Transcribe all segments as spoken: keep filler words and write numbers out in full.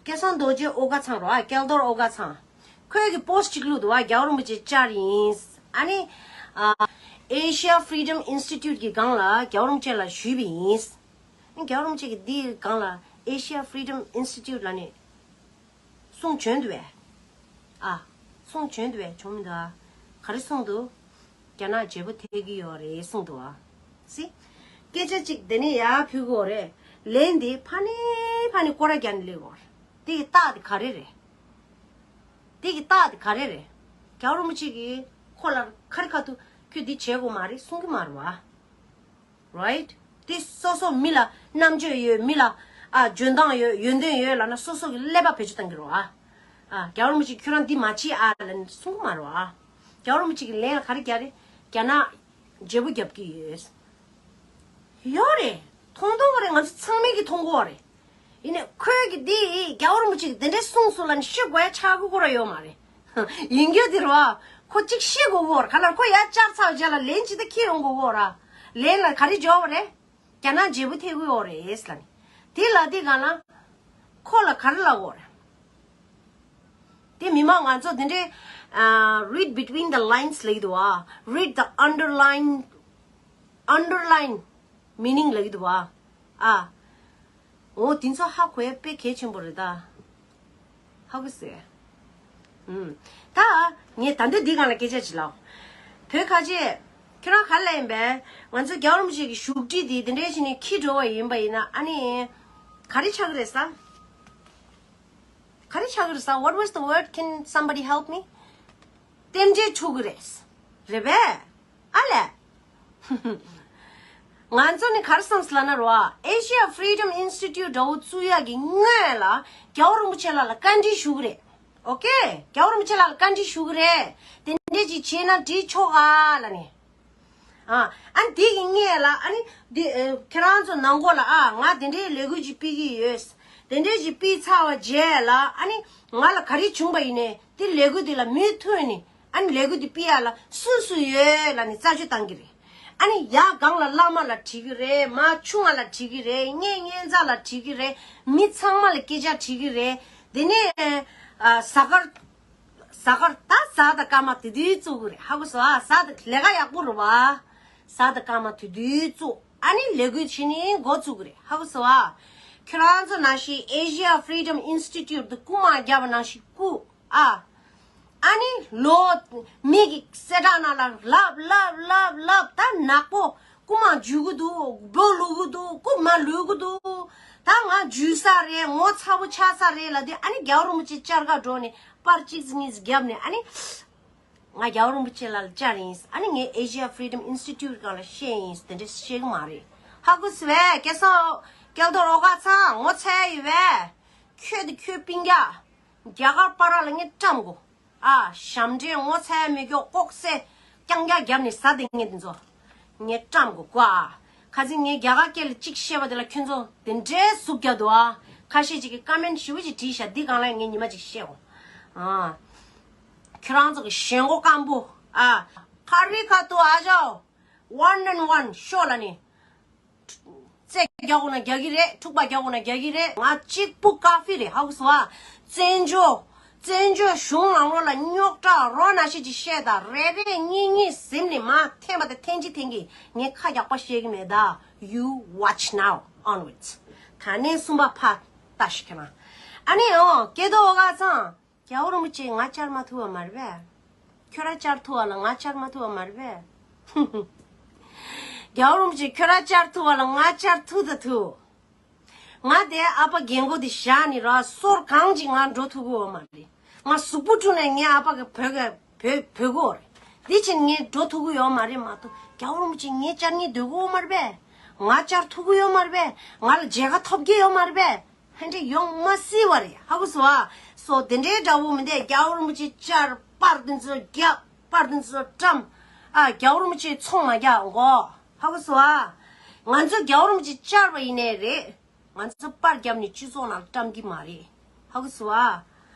སྐལ་བཟང་རྡོ་རྗེ་ཨོ་དགའ་ཚང་རོ། ཨ། སྐལ་རྡོར་ཨོ་དགའ་ཚང་། ཁོས་ཀྱི་པོ་སི་ཊི་གཅིག་བླུགས་འདུག་བ། རྒྱལ་བ་རིན་པོ་ཆེ་བཅར་ཡིན། ཨ་ནི། ཨ། Asia Freedom Institute གི་སྒང་ལ་རྒྱལ་བ་རིན་པོ་ཆེ་ལ་ཞུས་པ་ཡིན། རྒྱལ་བ་རིན་པོ་ཆེ་གི་འདིའི་སྒང་ལ་Asia Freedom Institute ལ་ནི་གསུང་བྱོན་འདུག་བས། ཨ། གསུང་བྱོན་འདུག་བས། བྱུང་མི་འདུག་ཨ། ག་རེ་གསུངས་འདུག་རྒྱ་ནག་བརྗེ་པོ་ཐེབས་ཀྱི་ཡོད་རེད་གསུངས་འདུག་ཨ། སི། སྐད་ཆ་གཅིག་དེ་ནས་ཡར་ཕུལ་གི་ཡོད་རེད། ལན་འདི་ཕ་ནི་ཕ་ནི་སྐོར་ར་རྒྱག་ནས་སླེབས་ཡོད་རེད། དེ་གི་རྟགས་དེ་ག་རེ་རེད། དེ་གི་རྟགས་དེ་ག་རེ་རེད། རྒྱལ་བ་རིན་པོ་ཆེ་གིས་ཁོ་ལ་ཁ་རི་ཁ་ཐུག་ཁྱོད་འདི་བྱེད་དགོས་མ་རེད་གསུང་གི་མ་རེད་བ། Right? དེ་སོ་སོ་མི་ལ་རྣམ་དཔྱོད་ཡོད། མི་ལ། ཨ། འཇོན་ཐང་ཡོད། ཡོན་ཏན་ཡོད་ལབ་ན་སོ་སོ་གི་ཀླད་པ་བེད་སྤྱོད་གཏང་གི་རེད་བ། ཨ། རྒྱལ་བ་རིན་པོ་ཆེ་ཁྱོད་རང་འདི་མ་བྱེད་ཨ་ལབ་ནས་གསུང་གི་མ་རེད་བ། རྒྱལ་བ་རིན་པོ་ཆེ་གི་ལན་ལ་ག་རེ་རྒྱག་རེད། རྒྱ་ནག་བརྗེ་པོ་རྒྱབ་ཀྱི་ཡོད། ཡོད་རེད། མཐོང་མཐོང་གི་རེད། ང་ཚོ་ཚང་མས་ཀྱི་མཐོང་གི་ཡོད་རེད། ཡིན་ནའི་ཁོས་ཀྱི་འདི་རྒྱལ་བ་རིན་པོ་ཆེ་གིས་དེ་འདྲའི་གསུངས་སོང་ལབ་ནས་ཤོད་དགོས་ཡ་ཆགས་ཀྱི་ཁོ་ར་ཡོད་མ་རེད། ཡིན་རྒྱུ་དེ་རེད་བ། ཁོ་གཅིག་ཤེས་དགོས་ཀྱི་ཡོད་རེད། ག་ལ་ཁོ་ཡར་བཅར་ཚར་བའི་རྗེས་ལ་ལན་ཅི་ལྟར་འཁྱེར་ཡོང་དགོས་ཀྱི་ཡོད་རེད། ལན་ལ་ག་རེ་འབྱོར་བ་རེད། རྒྱ་ནག་བརྗེ་པོ་ཐེབས་ཀྱི་ཡོད་རེད་ལབ་ནས། དེ་ལབ་དུས་སྒང་ལ། ཁོ་ལ་ག་རེ་ལབ་དགོས་རེད། དེ་མི་མང་ང་ཚོ་དེ་འདྲའི། ཨ། Read between the lines ལབ་ཀྱི་འདུག་བ། Read the underline, underline meaning ལབ་ཀྱི་འདུག་བ། ཨ། འོ་དེ་ཚོ་ཧ་གོ་ཡ་དཔེ་གལ་ཆེན་པོ་རེད་ད། ཧ་གོ་སོང་། ཨུམ། ད་ངས་ད་ལྟ་འདི་སྒང་ལ་སྐད་ཆ་ཅིག་ལབ། བོད་ཁ་ཆེ། ཁྱོད་རང་ག་རེ་ལབ་ཡིན་པས། ང་ཚོ་རྒྱལ་བ་རིན་པོ་ཆེ་གི་བཞུགས་ཁྲི་དེ་དེ་འདྲའི་བྱས་ནས་འཁྱེར་འགྲོ་བ་ཡིན་པ་ཡིན་ན་ཨ་ནི། ག་རེ་ཆགས་ཀྱི་རེད་ཟེར། ག་རེ་ཆགས་ཀྱི་རེད་ཟེར། What was the word? Can somebody help me? རྟེན་འབྲེལ་འཁྲུག་གི་རེད། རེད་པས། ཨ་ལས། ང་ཚོ་ནི་ག་རེ་བསམ་སོང་ལབ་ན་རོ། Asia Freedom Institute འདྲ་བོ་བཙུགས་ཡག་གི་སྔོན་ལ་རྒྱལ་བ་རིན་པོ་ཆེ་ལགས་ལ་བཀའ་འདྲི་ཞུ་གི་རེད། ཨོ་ཀེ། རྒྱལ་བ་རིན་པོ་ཆེ་ལགས་ལ་བཀའ་འདྲི་ཞུ་གི་རེད། དེ་འདྲས་ཅིག་བྱས་ན་འགྲིག་ཆོག་ག་ལབ་ནས། ཨ། ཨ་ནི་དེ་གི་སྔོན་ལ་ཨ་ནི་འདི། ཨ། ཁྱེད་རང་ཚོ་ནང་སྒོ་ལ། ཨ། ང་དེ་འདྲའི་ལས་འགུལ་ཅིག་སྤེལ་གྱི་ཡོད། དེ་འདྲའི་ཅིག་སྤེལ་ཚར་བ་རྗེས་ལ་ཨ་ནི་ང་ལ་ག་རེ་བྱུང་བ་ཡིན་ནའི་དེ་ལས་འགུལ་དེ་ལ་མུ་མཐུད་ནས་ཨ་ནི་ལས་འགུལ་དེ་སྤེལ་ཡག་ལ་སུ་སུ་ཡོད་ལབ་ནས་རྩད་གཅོད་བཏང་གི་རེད། ཨ་ནི་ཡར་སྒང་ལ་བླ་མ་ལ་དྲིས་ཀྱི་རེད། མར་ཆུང་བ་ལ་དྲིས་ཀྱི་རེད། སྔོན་སྔོན་རྩ་ལ་དྲིས་ཀྱི་རེད། མི་ཚང་མ་ལ་སྐད་ཆ་དྲིས་ཀྱི་རེད། དེ་ནས། ཨ། གཟའ་སྐར། གཟའ་སྐར་ད་གཟའ་དང་སྐར་མ་དེ་དུས་བཙུགས་ཀྱི་རེད། ཧ་གོ་སོང་ཨ། གཟའ་དང་ལས་ཀ་ཡག་པོ་རེད་བ། གཟའ་དང་སྐར་མ་དེ་དུས་བཙུགས། ཨ་ནི་ལས་འགུལ་བྱས་ནས་འགོ་བཙུགས་ཀྱི་རེད། ཧ་གོ་སོང་ཨ། ཁྱོད་རང་ཚོ་ནང་བཞིན་Asia Freedom Institute དུ་རྐུ་མ་བརྒྱབ་པ་ནང་བཞིན་རྐུ། ཨ། ཨ་ནི་ལོ། མི་གི་གསལ་བསྒྲགས་ནང་ལ་ལབ་ལབ་ལབ་ལབ། ད་ནག་པོ་རྐུ་མ་འཇུས་ཀྱི་འདུག་སྦོ་ལུག་གི་འདུག་རྐུ་མ་ལུག་གི་འདུག་ད་ང་འཇུས་ས་རེད། ངོ་ཚ་པོ་ཆགས་ས་རེད་ལབ་དུས་ཨ་ནི་རྒྱལ་བ་རིན་པོ་ཆེ་བཅར་ག་འགྲོ་ནས་པར་གཅིག་གཉིས་བརྒྱབ་ནས་ཨ་ནི། ང་རྒྱལ་བ་རིན་པོ་ཆེ་ལགས་ལ་བཅར་ཡིན། ཨ་ནི་ངས་Asia Freedom Institute སྒང་ལ་བཤད་ཡིན། དེ་འདྲས་བཤད་གི་མ་རེད། ཧ་གོ་སོང་བས། སྐལ་བཟང་། སྐལ་རྡོར་ཨོ་དགའ་ཚང་། ངོ་ཚ་ཡོད་པས། ཁྱོད་དེ་ཁྱོད་སྤུན་ཀྱག་རྒྱ་གར་པ་ར་ལ་ངས་བཀྲམ་དགོས། ཨ། ཞབས་འདྲེན་ངོ་ཚ་མི་སྐྱོ་ལྐོག་གསོད་རྐྱང་རྐྱང་བརྒྱབ་ནས་ཟ་བསྡད་མཁན་དེ་ཚོ། ངས་བཀྲམ་དགོས་ཀོ་ཨ། ཁ་སང་ངས་རྒྱ་གར་སྐད་ལ་གཅིག་བཤད་པ་དེ་ལ་ཁྱོད་ཚོ་དེ་འདྲའི་ཟུག་རྒྱག་འདུག་ཨ། ཁ་ཤས་ཅིག་གིས་ཀོ་མེན་ཊི་ཞེ་པོ་ཅིག་བྲིས་ཤག་འདི་སྒང་ལ་ངས་ཉི་མ་ཅིག་བཤད་འོ། ཨ། ཁྱོད་རང་ཚོ་གི་ཞེན་ཁོག་སྐམ་པོ། ཨ། ཁ་རི་ཁ་ཐུག་ཨ་ཅོ། One and one ཤོག་ལབ་ནས། རྩེད་རྒྱག་དགོས་ན་རྒྱག་གི་རེད། འཁྲུག་པ་རྒྱག་དགོས་ན་རྒྱག་གི་རེད། ང་གཅིག་པུ་ཀ་ཕི་རེད། ཧ་གོ་སོང་ཨ། བཙན་བྱོལ། བཙན་བྱོལ་གཞུང་ནང་ལོགས་ལ་རྙོག་དྲ་རོ་ན་ཤེས་ཅིག་བཤད་དང་། རེ་རེ་གཉིས་གཉིས་ཟིན་ནས་མར་འཐེན་པ་དང་འཐེན་གཅིག་འཐེན་གཅིག་ངས་ཁ་རྒྱག་པ་བཤད་གི་མེད་ད། You watch now onwards. ད་ནས་གསུམ་པ་ཕར་ལྟ་ཞིག་ཁྱེད་རང་། ཨ་ནི་ཨོ་སྐལ་རྡོར་ཨོ་དགའ་ཚང་། རྒྱལ་བ་རིན་པོ་ཆེ་ང་བཅར་མ་ཐུབ་པ་མ་རེད་པས། ཁྱོད་རང་བཅར་ཐུབ་པ་ལ་ང་བཅར་མ་ཐུབ་པ་མ་རེད་པས། རྒྱལ་བ་རིན་པོ་ཆེ་ཁྱོད་རང་བཅར་ཐུབ་པ་ལ་ང་བཅར་ཐུབ་ད་ཐུབ། ང་དེ་ཨ་ཕ་རྒན་གོག་དེ་བཞག་ནས་ར་སོར་གང་ཅིག་ང་འགྲོ་ཐུབ་ཀྱི་ཡོད་མ་རེད། ང་གཟུགས་པོ་བཀྲུས་ནས་ངའི་ཨ་ཕ་གི་བོད་གི་བོད་བོད་གོ་རེད། དེ་ཕྱིན་ངས་འགྲོ་ཐུབ་ཀྱི་ཡོད་མ་རེད་མ་གཏོགས། རྒྱལ་བ་རིན་པོ་ཆེ་ངས་བཅར་སྙིང་འདོད་ཀྱི་ཡོད་མ་རེད་པས། ང་བཅར་ཐུབ་ཀྱི་ཡོད་མ་རེད་པས། ང་ལ་མཇལ་ཁ་ཐོབ་ཀྱི་ཡོད་མ་རེད་པས། ཕན་འབྲས་ཡོང་མ་སྲིད་པ་རེད། ཧ་གོ་སོང་ཨ། སོ་དེ་འདྲའི་འདྲ་བོ་མི་འདུག་རྒྱལ་བ་རིན་པོ་ཆེ་བཅར། པར་དེ་ཚོ་རྒྱག་པར་དེ་ཚོ་བཀྲམ། ཨ། རྒྱལ་བ་རིན་པོ་ཆེ་ཚོང་མ་རྒྱག་གོ། ཧ་གོ་སོང་ཨ། ང་ཚོ་རྒྱལ་བ་རིན་པོ་ཆེ་བཅར་བ་ཡིན་ནའི་རེད། ང་ཚོ་པར་བརྒྱབ་ནས་སྤྱི་ཚོགས་ནང་བཀྲམ་གྱི་མ་རེད། ཧ་གོ་སོང་ཨ།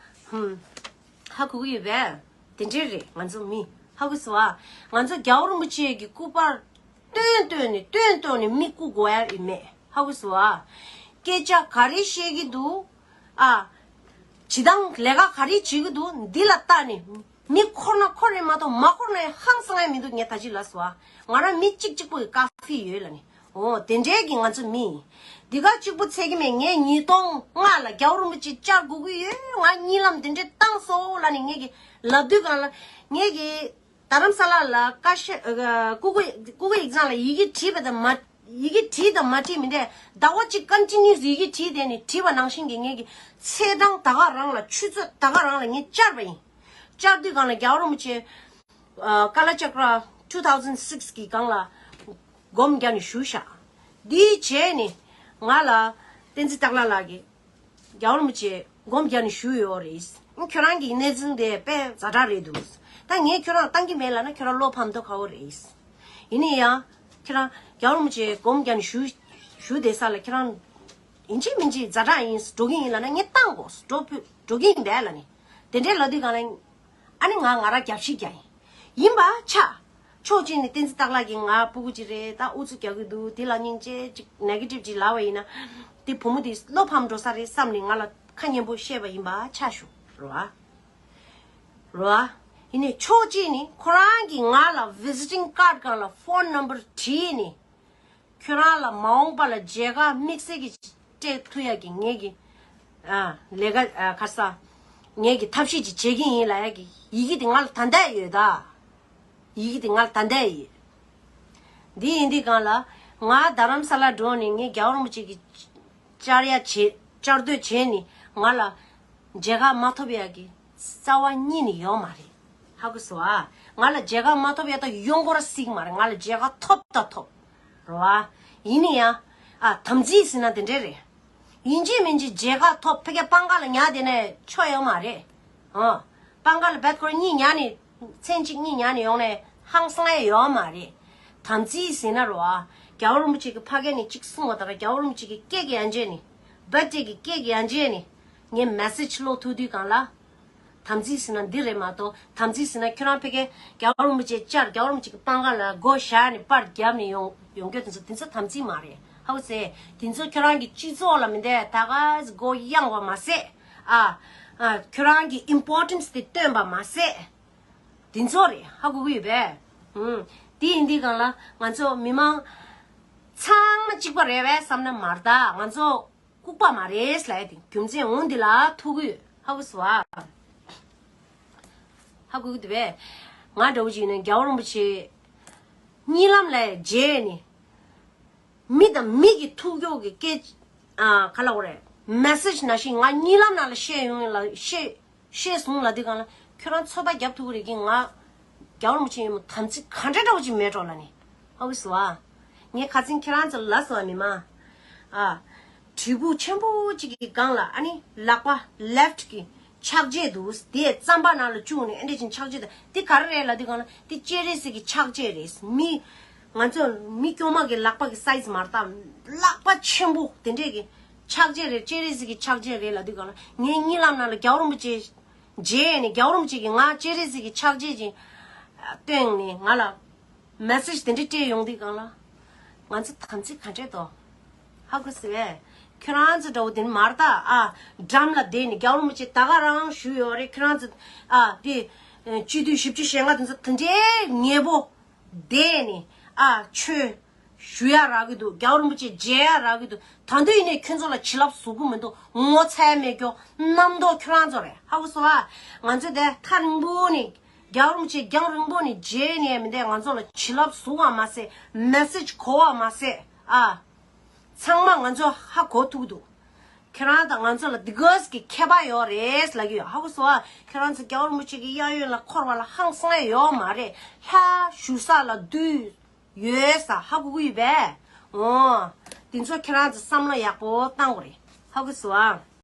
ཧུམ། ཧ་གོ་གི་ཡོད་པས། དེ་འདྲས་རེད། ང་ཚོ་མི། ཧ་གོ་སོང་ཨ། ང་ཚོ་རྒྱལ་བ་རིན་པོ་ཆེ་གི་སྐུ་པར་སྟོན་སྟོན་ནས་སྟོན་སྟོན་ནས་མི་བཀུག་དགོས་ཡ་ཡིན་མེད། ཧ་གོ་སོང་ཨ། སྐད་ཆ་ག་རེ་བཤད་ཀྱི་འདུག་ཨ། བྱེད་སྟངས་ལས་ཀ་ག་རེ་བྱེད་ཀྱི་འདུག་འདི་ལ་བལྟས་ནས་མི་འཁོར་ན་འཁོར་རེད་མ་གཏོགས་མ་འཁོར་ན་ཧང་སང་ཡ་མི་འདུག་ངས་ད་ཅི་ལབ་སོང་ཨ། ང་རང་མི་གཅིག་གཅིག་པོ་ཡི་ཀ་ཕི་ཡོད་ལ་ནི། འོ་དེ་འདྲའི་གི་ང་ཚོ་མི་ཡིན། འདི་ག་གཅིག་པོ་ཚད་ཀྱི་མེད། ངས་ཉིས་སྟོང་ལྔ་ལ་རྒྱལ་བ་རིན་པོ་ཆེ་བཅར་དགོས་ཀྱི་ཡོད། ང་གཉིད་ལམ་དེ་འདྲའི་བཏང་སོང་ལབ་ནས་ངས་གི་ལབ་དུས་གང་ལ་ངས་གི་རྡ་རམ་ས་ལ་ལ་ཀ་ཤ་ཨ་ཀུ་ཀུ་ཀུ་ཀུ་ཨེག་ཛམ་ལ་ཡི་གེ་བྲིས་པ་དང་མ་ཡི་གེ་བྲིས་དང་མ་བྲིས་མི་འདྲ། ཟླ་བ་གཅིག་ཀོན་ཊི་ནིའུ་སི་ཡི་གེ་བྲིས་དེ་ནི་བྲིས་པ་ནང་བཞིན་གི་ངས་གི་ཚེས་གྲངས་ད་ག་རང་ལ་ཆུ་ཚོད་ད་ག་རང་ལ་ངས་བཅར་བ་ཡིན། བཅར་དུས་གང་ལ་རྒྱལ་བ་རིན་པོ་ཆེ་ཨ་ཀ་ལ་ཅཀྲ་ཊུ་ཐའུ་ཟན་སིགས་ཀྱི་སྒང་ལ་སྒོམ་རྒྱག་ནས་བཞུགས་ཤག་འདིའི་རྗེས་ནས་ང་ལ་བསྟན་འཛིན་སྟག་ལྷ་ལགས་ཀྱིས་རྒྱལ་བ་རིན་པོ་ཆེ་སྒོམ་རྒྱག་ནས་བཞུགས་ཡོད་རེད། ཨ་ཁྱོད་རང་གི་གནས་ཚུལ་དེ་དཔེ་ཛ་དྲག་རེད་འདུག་ད་ངས་ཁྱོད་རང་བཏང་གི་མེད་ལབ་ན་ཁྱོད་རང་བློ་ཕམ་མདོག་ཁ་པོ་རེད། ཡིན་ན་ཡང་ཁྱོད་རང་རྒྱལ་བ་རིན་པོ་ཆེ་སྒོམ་རྒྱག་ནས་བཞུགས་བཞུགས་བསྡད་ས་ལ་ཁྱོད་རང་ཡིན་གཅིག་མིན་གཅིག་ཛ་དྲག་ཡིན། འགྲོ་གི་ཡིན་ལབ་ན་ངས་བཏང་དགོས། འགྲོ་ཕུ་འགྲོ་གི་ཡིན་པས་ལབ་ནས་དེ་འདྲའི་ལབ་དུས་གང་ལ། ཨ་ནི་ང་ང་རང་རྒྱབ་བཤིག་རྒྱག་ཡིན། ཡིན་པ་ཆ། ཕྱོགས་གཅིག་ནས་བསྟན་འཛིན་སྟག་ལྷ་གིས་ང་སྤུ་གུ་གཅིག་རེད་ད་ཨུ་ཚུགས་རྒྱག་གི་འདུག་དེ་ལ་སྙིང་རྗེ་གཅིག་ནེ་གེ་ཊིབ་གཅིག་ལབ་པ་ཡིན་ན། དེ་བུ་མོ་དེ་བློ་ཕམ་འགྲོ་ས་རེད་བསམ་ནས་ང་ལ་ཁ་སྙན་པོ་བཤད་པ་ཡིན་པ་ཆ་ཞུ་རོ་ཨ། རོ་ཨ། ཡིན་ནའི་ཕྱོགས་གཅིག་ནས་ཁོ་རང་གིས་ང་ལ་ཝི་ཛི་ཊིང་ཀཱཌ་སྒང་ལ་ཕོན་ནམ་བར་བྲིས་ནས། ཁྱོད་རང་ལ་མ་འོངས་པ་ལ་མཇལ་ཁ་དམིགས་བསལ་གྱི་སྤྲད་ཐུབ་ཡག་གི་ངེད་ཀྱི་ཨ་ལས་ཀ་ཨ་ཁ་ས་ངེད་ཀྱི་ཐབས་ཤེས་ཅིག་བྱེད་ཀྱི་ཡིན་ལབ་ཡག་གི་ཡི་གེ་དེ་ང་ལ་ད་ལྟ་ཡོད་ད། ཡི་གེ་དེ་ང་ལ་ད་ལྟ་ཡོད། འདི་ཡིན་དུས་གང་ལ་ང་རྡ་རམ་ས་ལ་འགྲོ་ནས་ངས་རྒྱལ་བ་རིན་པོ་ཆེ་གི་བཅར་ཡ་བྱེད་བཅར་འདོད་བྱས་ནས་ང་ལ་མཇལ་ཁ་མ་ཐོབ་ཡག་གི་རྩ་བ་ཉིད་ནས་ཡོད་མ་རེད། ཧ་གོ་སོང་ཨ། ང་ལ་མཇལ་ཁ་མ་ཐོབ་ཡག་ད་ཡོང་སྐོར་སྲིད་མ་རེད། ང་ལ་མཇལ་ཁ་ཐོབ་ད་ཐོབ་རེད་བ། ཡིན་ན་ཡང་ཨ་དམ་ཚིག་ཟེར་ན་དེ་འདྲས་རེད། ཡིན་གཅིག་མིན་གཅིག་མཇལ་ཁ་ཐོབ་ཕ་གི་སྤང་ཁ་ལ་ཉལ་བསྡད་ནས་ཆོ་ཡོད་མ་རེད། ཨ་སྤང་ཁ་ལ་བེད་ཁོ་ར་གཉིས་ཉལ་ནས་མཚན་གཅིག་གཉིས་ཉལ་ནས་ཡོང་ནས་ཧང་སང་ཡ་ཡོད་མ་རེད། དམ་ཚིག་ཟེར་ན་རེད་བ། རྒྱལ་བ་རིན་པོ་ཆེ་གི་ཕ་གི་ནས་གཅིག་གསུངས་པ་ད་ག་རྒྱལ་བ་རིན་པོ་ཆེ་གི་སྐད་ཀྱི་ཡ་མཇལ་ནས་བེད་ཀྱི་སྐད་ཀྱི་ཡ་མཇལ་ནས་ངས་མེ་སེ་ཇི་ཀློག་ཐུབ་དུས་གང་ལ། དམ་ཚིག་ཟེར་ན་འདི་རེད་མ་གཏོགས་དམ་ཚིག་ཟེར་ན་ཁྱོད་རང་ཕ་གི་རྒྱལ་བ་རིན་པོ་ཆེ་བཅར་རྒྱལ་བ་རིན་པོ་ཆེ་གི་སྤང་ཁ་ལ་སྒོ་བཞག་ནས་པར་བརྒྱབ་ནས་ཡོང་ཡོང་རྒྱུ་དེ་ཚོ་དེ་ཚོ་དམ་ཚིག་མ་རེད། ཧ་གོ་སོང་། དེ་ཚོ་ཁྱོད་རང་གི་སྤྱི་ཚོགས་ལ་མི་འདྲ་ད་ག་སྒོ་གཡང་བ་མ་ཟད་ཨ་ཨ་ཁྱོད་རང་གི་ཨིམ་པོར་ཊེན་སི་དེ་སྟོན་པ་མ་ཟད་དེ་ཚོ་རེད། ཧ་གོ་གི་ཡོད་པས། ཧུམ། དེ་ཡིན་དུས་གང་ལ་ང་ཚོ་མི་མང་ཚང་མ་གཅིག་པ་རེད་པས་བསམ་ན་མ་རེད་ད། ང་ཚོ་ལྐུགས་པ་མ་རེད་ལབ་ཡ་དེ་རྒྱུ་མཚན་འོང་འདི་ལ་ཐུག་གི་ཡོད། ཧ་གོ་སོང་ཨ། ཧ་གོ་གི་འདུག་པས། ང་འདྲ་བོ་ཅིག་ཡིན་ན་རྒྱལ་བ་རིན་པོ་ཆེ་གཉིད་ལམ་ལ་མཇལ་ནས་མི་དང་མི་གི་ཐུག་ཀྱོག་གི་སྐད་ཨ་ག་ལ་འོ་རེད། མེ་སེ་ཇི་ནང་བཞིན་ང་གཉིད་ལམ་ནང་ལ་བཤད་ཡོང་ལ་བཤད་བཤད་སོང་ལབ་དུས་གང་ལ་ཁྱོད་རང་ཚོད་ལྟ་རྒྱབ་ཐུབ་ཀྱི་རེད་ཀྱི། ང་རྒྱལ་བ་རིན་པོ་ཆེ་ཡིན་མོ་དམ་ཚིག་ག་འདྲ་འདྲ་བོ་ཅིག་མེད་འགྲོ་ལ་ནི། ཧ་གོ་སོང་ཨ། ངས་ཁ་སང་ཁྱེད་རང་ཚོ་ལ་ལབ་སོང་ཨ་མི་མ། ཨ། གྲི་གུག་ཆེན་པོ་གཅིག་གི་སྒང་ལ་ཨ་ནི་ལག་པ་ལེཕ་གི་ཕྱག་རྗེས་འདུག་དེ་རྩམ་པ་ནང་ལ་བཅུག་ནས་ཨེ་འདྲ་ཅིག་ཕྱག་རྗེས་དང་དེ་ག་རེ་རེད་ལབ་དུས་གང་ལ་དེ་སྤྱན་རས་གཟིགས་ཀྱི་ཕྱག་རྗེས་རེད། མི་ང་ཚོ་མི་སྐྱོ་མ་གི་ལག་པ་གི་སའི་ཛི་མ་རེད་ད། ལག་པ་ཆེན་པོ་དེ་འདྲས་ཀྱི་ཕྱག་རྗེས་རེད། སྤྱན་རས་གཟིགས་ཀྱི་ཕྱག་རྗེས་རེད་ལབ་དུས་གང་ལ་ངའི་གཉིད་ལམ་ནང་ལ་རྒྱལ་བ་རིན་པོ་ཆེ་མཇལ་ནས་རྒྱལ་བ་རིན་པོ་ཆེ་གིས་ང་སྤྱན་རས་གཟིགས་ཀྱི་ཕྱག་རྗེས་ཀྱི་སྟོན་ནས་ང་ལ་མེ་སེ་ཇི་དེ་འདྲ་སྤྲད་ཡོང་དུས་གང་ལ་ང་ཚོ་དམ་ཚིག་ག་འདྲས་དོ། ཧ་གོ་སོང་ངས། ཁྱོད་རང་ཚོ་འདྲ་བོ་དེ་ནི་མ་རེད་ད། ཨ་འགྲམ་ལ་བསྡད་ནས་རྒྱལ་བ་རིན་པོ་ཆེ་ད་ག་རང་བཞུགས་ཡོད་རེད། ཁྱོད་རང་ཚོ་ཨ་དེ་སྤྱི་འཐུས་བཞི་བཅུ་ཞེ་ལྔ་དེ་ཚོ་དེ་འདྲའི་ཉེ་པོ་བསྡད་ནས་ཨ་ཆོས་ཞུ་ཡ་རག་གི་འདུག་རྒྱལ་བ་རིན་པོ་ཆེ་མཇལ་ཡ་རག་གི་འདུག་ད་དུང་ཡིན་ནའི་ཁྱོད་ཚོ་ལ་བྱིན་རླབས་ཟུག་གི་མི་འདུག་ངོ་ཚ་ཡ་མེད་ཀྱོ་རྣམ་རྟོག་ཁྱོད་རང་ཚོ་རེད། ཧ་གོ་སོང་ཨ། ང་ཚོ་དེ་ཐག་རིང་པོ་ནས་རྒྱལ་བ་རིན་པོ་ཆེ་རྒྱང་རིང་པོ་ནས་མཇལ་ནས་མི་འདས་ང་ཚོ་ལ་བྱིན་རླབས་ཟུག་བ་མ་ཟད་མེ་སེ་ཇི་གོ་བ་མ་ཟད་ཨ། ཚང་མ་ང་ཚོ་ཧ་གོ་ཐུབ་འདུག་ཁྱེད་རང་དང་ང་ཚོ་ལ་འདི་གས་ཀྱི་ཁྱད་པར་ཡོད་རེད་ལབ་ཀྱི་ཡོད། ཧ་གོ་སོང་ཨ། ཁྱེད་རང་ཚོ་རྒྱལ་བ་རིན་པོ་ཆེ་གི་གཡས་གཡོན་ལ་འཁོར་བ་ལ་ཧང་སང་ཡ་ཡོད་མ་རེད། ལྷ་བཞུགས་ས་ལ་འདུས་ཡོད་ས་ཧ་གོ་གི་ཡོད་པས། འོ། འདི་ཚོ་ཁྱེད་རང་ཚོ་བསམ་བློ་ཡག་པོ་བཏང་དགོས་རེད། ཧ་གོ་སོང་ཨ།